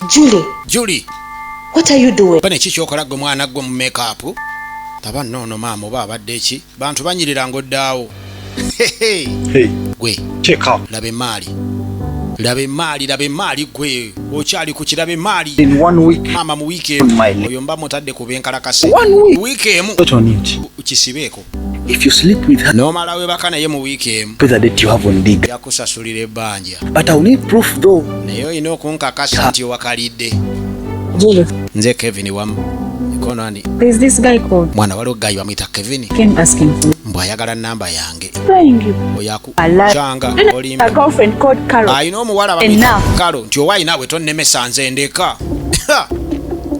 Julie, Julie, what are you doing? Bane, ki kyokola gwe mwana gwe mu makeup? Taba noono maama, oba abadde ki? Bantu banyirira ng'oddaawo. Hey, Gwe check out. Laba emaali, laba emaali, laba emaali. Gwe okyali ku kiraba emaali. In one week, Maama, mu wiiki emu oyo mba mutadde ku benkalakase. One week. Wiiki emu. Put on it. Kisibeeko. If you sleep with her, N'omala webaka naye mu wiiki emu, pay the debt you have on Diga. yakusasulira ebbanja. But I'll need proof, though. Naye olina okunkakasa nti owakalidde. Julie, Nze Kevin wamu konani. There's this guy called Mwana, waliwo guy bamuyita Kevin. Came asking for me. Mbw ayagala namba yange. Lying you. Oyo akukyanga olimba. A girlfriend called Carol. Alina omuwala bamuyita Enough. Kalo, nti owa ayina bwe tonnemesa nze ndeka.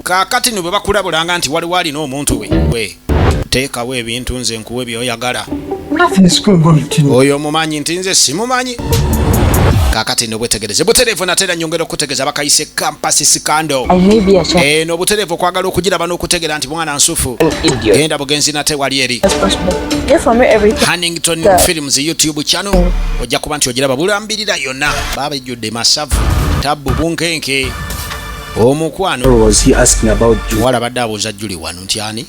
Kaakati no bwe bakulabulanga nti waliwo alina omuntu we, we teekawo ebintu, nze nkuwe byoyagala. Nothing is going on between you. Oyo omumanyi nti nze simumanyi. Kaakati no bwetegereze butereevu, nate era nyongera okutegeeza bakayise Campus Scandal. I may be a child. Eno obutereevu okwagala okugiraba n'okutegeera nti mwana nsufu, genda bugenzi nate wali eri As possible. Get for me everything. Hannington Films YouTube channel, ojja kuba nti ogiraba bulambirira yonna. Babejjudde masavu, tabbu, bunkenke, omukwano. Or was he asking about you? Muwala badde abuuza Juli wano nti ani?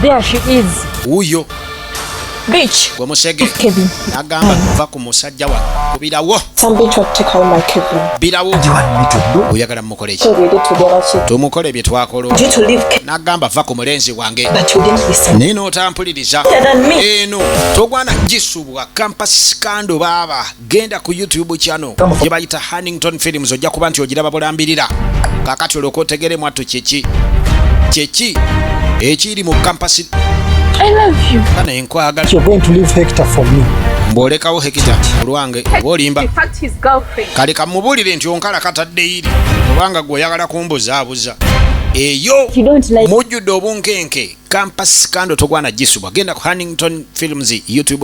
There she is. Wuuyo. Bitch. Gwe musege. Kevin. Nagamba va ku musajja wa kubirawo. Somebody tried to take away my Kevin. Birawo. Do you want me to do? Oyagala mumukole ki? So we did together. She Tumukole bye twakola. you to leave Kevin, Nagamba va ku mulenzi wange. but you didn't listen. Naye n'otampuliriza. Better than me. Eno togwana gisubwa, Campus Scandal baaba. Genda ku YouTube channel gye bayita Hannington Films, ojja kuba nti ogiraba bulambirira. Kakati olwoka otegere mwattu kyeki kyeki ekiri mu Campus. I love you. Naye nkwagala. You're going to leave Hector for me. Mbwolekawo Hekita olwange oba olimba. In fact, his girlfriend. Kale kamubuulire nti onkala katadde iri obanga gwe oyagala kumbuzaabuza eyo. You don't like Mujjudde obunkenke. Campus Scandal togwana gisubwa. Genda ku Hannington Films YouTube.